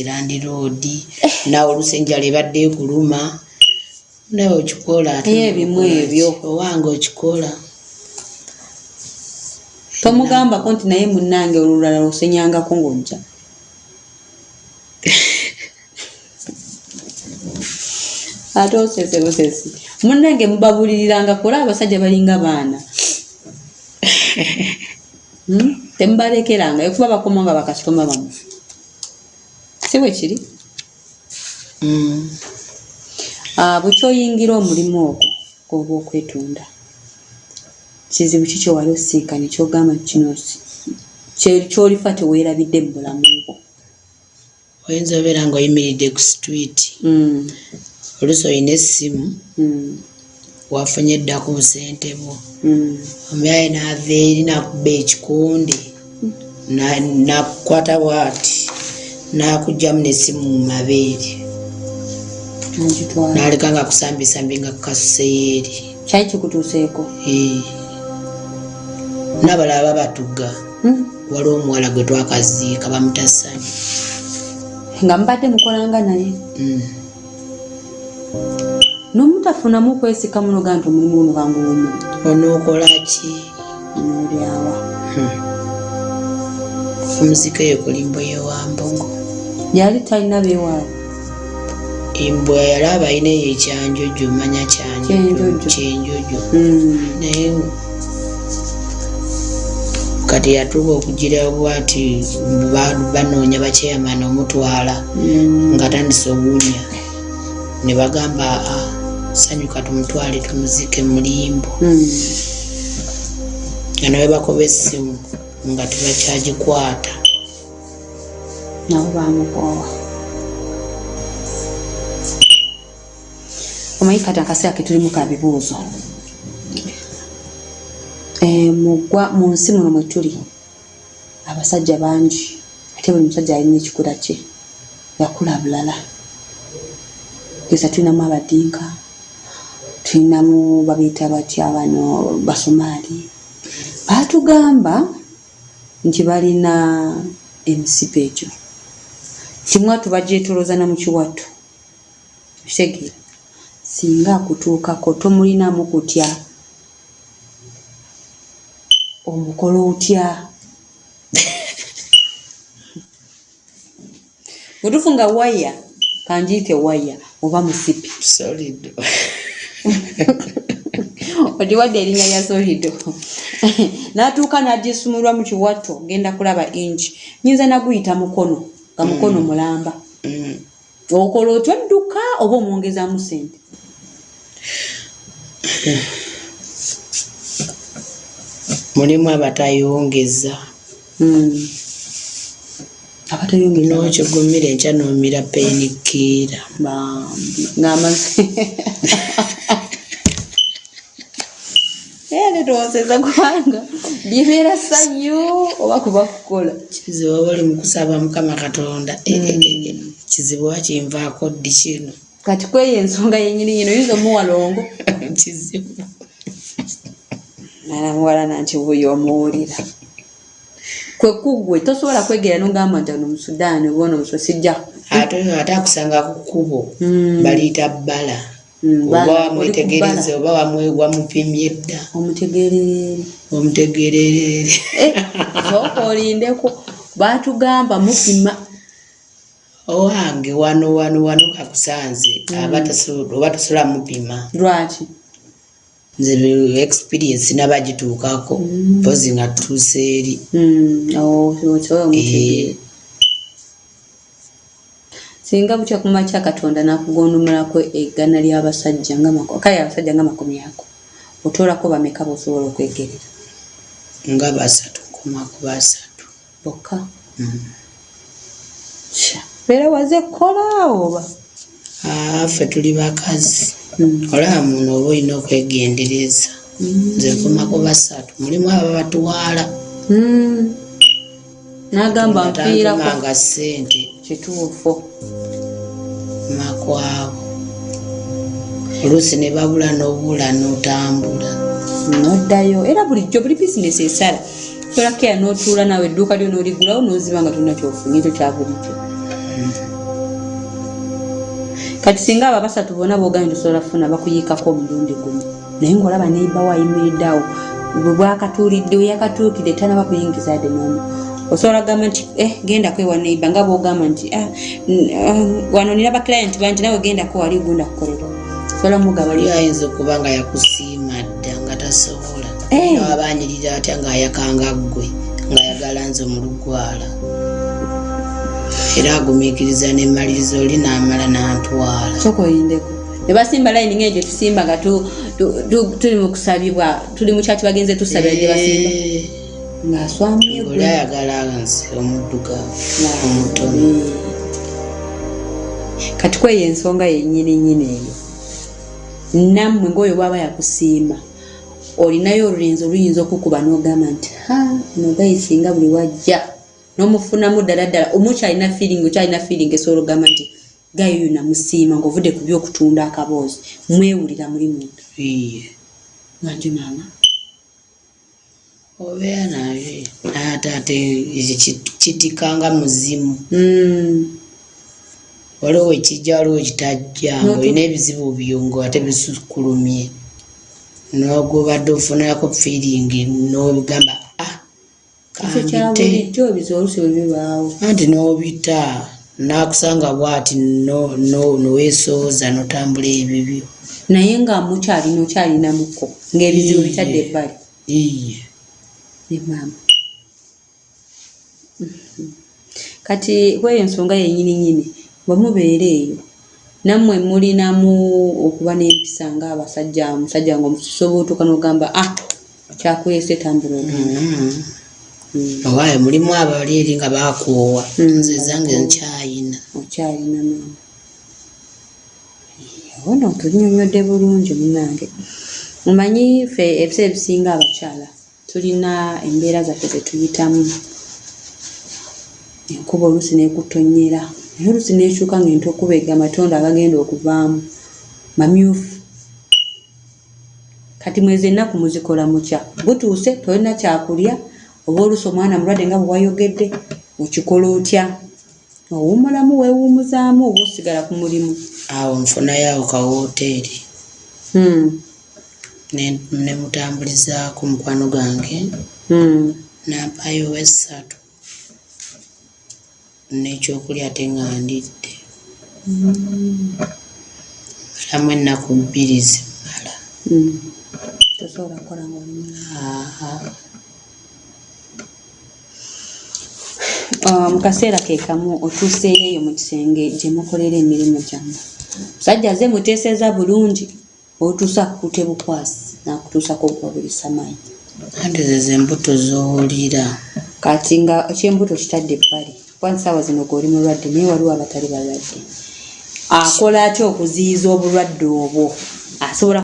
Landiroodi naawe oluusi enjala ebadde ekuluma nawe okikola ate Naye ebimu ebyo. Owange okikola. Tomugambako nti naye munnange olulala osenyangako ng'ojja. Ate osese busesi. Munnange mubabuuliriranga kola abasajja balinga baana. Temubalekeranga ekuba bakoma nga bakasitoma bamu. Si bwe kiri? Bukyoyingira omulimu ogwo oba okwetunda kizibu ki kyewali osisinkanye kyogamba nti kino kyolifa teweerabidde mu bulamu bwo? Oyinza obeera ng'oyimiridde ku street, oluusi olina essimu, wafunye dda ku busente bwo, omulaye n'ava eri n'akuba ekikonde n'akukwata bw'ati n'akuggyamu n'essimu mu mabeere n'aleka nga akusambisambye nga kukasuseyo eri. Kyali kikutuuseeko? Ee. N'abalala babatuga. Waliwo omuwala gwe twakaziika bamuta Ssanyu. Nga mubadde mukolanga naye? N'omutafunamu kwesika muno ga nti omulimu guno kanguwummule. Onookola ki? Onoolyawa. Omuzika eyo ku limbo y'ewa Mbogo. Yali talina beewaabwe? Embwa yali abalina eyo ekyanjojo, manya kyanjojo, kyenjojo. Naye kati yatuuka okugira bwati banoonya bakyeyamaani omutwala ng'atandise owunya. Ne bagamba Sanyuka tumutwale tumuzike mu limbo. Nga nawe bakuba essimu nga tebakyagikwata. Nabo bamukoowa. Omanyi kati akaseera ke tulimu ka bibuuzo. Mu nsi muno mwe tuli abasajja bangi ate buli musajja alina ekikula kye yakula bulala. Geza tulinamu abadinka, tulinamu babiyita batya bano Basomaali. Baatugamba nti balina emisipi egyo. Kimwatu bagyetolooza na mu kiwato. Okitegeera? Singa akutuukako tomulinamu kutya. Omukola otya? Butuufu nga waya, kanjiyite waya oba musipi. Solido. Ogiwadde erinnya lya solido. N'atuuka n'agisumulwa mu kiwato, genda kulaba inch. Nnyinza naguyita mukono, nga mukono mulamba. Okola otya odduka oba omwongezaamu ssente? Mulimu abatayongeza. Abatayongeza. N'okigumira enkya n'omira painkiller. Bambi, ng'amaze. Naye ate towoseza kubanga libeera ssanyu oba kuba kukola. Kizibu oba oli mu kusaba Mukama Katonda. Kizibu oba kinvaako ddi kino? Kati kweyo ensonga yennyini nyini oyinza omuwa longo. Kizibu. Mwana muwala nanti wuuyo omuwulira. Kwe kuggwe tosobola kwegera n'ogamba nti ono Musudaani oba ono Muso sijja. Ate akusanga ku kkubo baliyita bbala. Oba wamwetegereza oba wamupimye dda. Omutegeerere. Omutegeerere. Sooka olindeko baatugamba mupima. Owange wano wano wano kakusanze oba tosobola mupima. Lwaki? Nze experience nabagituukako mpozi nga tutuuse eri. Singa bukya ku makya Katonda n'akugondomolako eggana ly'abasajja nga kale abasajja nga makumi ago, otoolako bameka b'osobola okwegerera? Nga basatu, nkoma ku basatu. Bokka? Beera waze kukola oba? Ffe tuli bakazi. Olaba muno oba olina okwegendereza. Nze nkoma ku basatu, mulimu ababatwala. N'agamba nfiirako. Tantumanga ssente. Kituufu. Makwabo. Oluusi ne babula n'obula n'otambula. N'oddayo. Era bulijjo buli bizinesi esala. Tola keya n'otuula naawe edduuka lyo n'oliggulawo n'oziba nga tolina ky'ofunye, ekyo kya bulijjo. Kati singa abo abasatu bonna bwogambye nti osobola kufuna bakuyiikako omulundi gumu, naye ng'olaba neighbor wo ayimiridde awo bwe bwakatuulidde, we yakatuukidde tanaba kuyingiza ade n'omu, osobola kugamba nti gendako ewa neighbor, nga bwogamba nti wano nina ba client bangi, nawe gendako wali gunda kukolera, osobola mugamba. Oli ayinza okuba nga yakusiima dda nga tasobola. Aba anyirira atya ng'ayakanga ggwe, ng'ayagala nze omulugwala, era agumiikiriza nemaliriza oli n'amala n'antwala. Sooka oyindeko. Ne basimba layini ng'eyo gye tusimba nga tuli mu kusabibwa, tuli mu kyaki, bagenze tusabira gye basimba ng'aswamye. Oli ayagala nze omuddugavu omutono. Kati kweyo ensonga yennyini nnyini eyo, nammwe ng'oyo bw'aba yakusiima, olinayo olulenzi oluyinza okukuba n'ogamba nti ha, ono guy singa buli wajja n'omufunamu ddala ddala, omukyalina feeling, okyalina feeling esobola okugamba nti guy oyo namusiima, ng'ovudde ku byokutunda akaboozi, mwewulira muli munda. Iye. Wanje maama. Obeera naye, naye ate kitikanga muzimu. Waliwo ekijja, waliwo ekitajja, ng'olina ebizibu byo ng'ate bisukulumye, n'ogwobadde ofunako feeling n'ogamba ah, ekyo kya kambite. Bulijjo ebizibu oluusi bwe bibaawo. Anti n'obita n'akusanga bw'ati noweesooza n'otambula ebibyo. Naye nga mukyalina, okyalinamuko ng'ebizibu bitadde ebbali. Iye. Ne maama, kati kweyo ensonga yennyini nnyini, bwe mubeera eyo nammwe mulinamu okuba n'empisa ng'abasajja, omusajja nga omusobola otuuka n'ogamba ah, kyakuleese, tambula ogenda. Owaaye mulimu abali eri nga baakoowa, nze zange nkyayina. Okyalina maama. Ono tunyonyodde bulungi munnange. Omanyi ffe ebiseera ebisinga abakyala tulina embeera zaffe ze tuyitamu, enkuba oluusi n'ekutonyera, naye oluusi n'ekyuka ng'entokuba amatondo agagenda okuvaamu mamyufu. Kati mwezi ennaku muzikola mutya? Butuuse tolina kyakulya, oba oluusi omwana mulwadde nga bwe wayogedde, okikola otya? Owummulamu, weewummuzaamu, oba osigala ku mulimu? Awo nfunayo awo kawoteeri ne mutambulizaako mukwano gwange, nampayo esatu n'ekyokulya, ate nga ndidde malamu ennaku 2 zimmala. Tosobola kukola ng'oli mulamu. Aha. Mu kaseera ke kamu otuuseeyo eyo mu kisenge gye mukolera emirimu gyammwe, musajja aze muteeseza bulungi, otuusa akukute bukwasi n'akutuusako ogwa buli samaanyi. Anti zezo embuto z'owulira. Kati nga ekyembuto kitadde ebbali, kuba nsaawa zino gweoli mulwadde, naye waliwo abatali balwadde, akola atya okuziyiza obulwadde obwo asobola?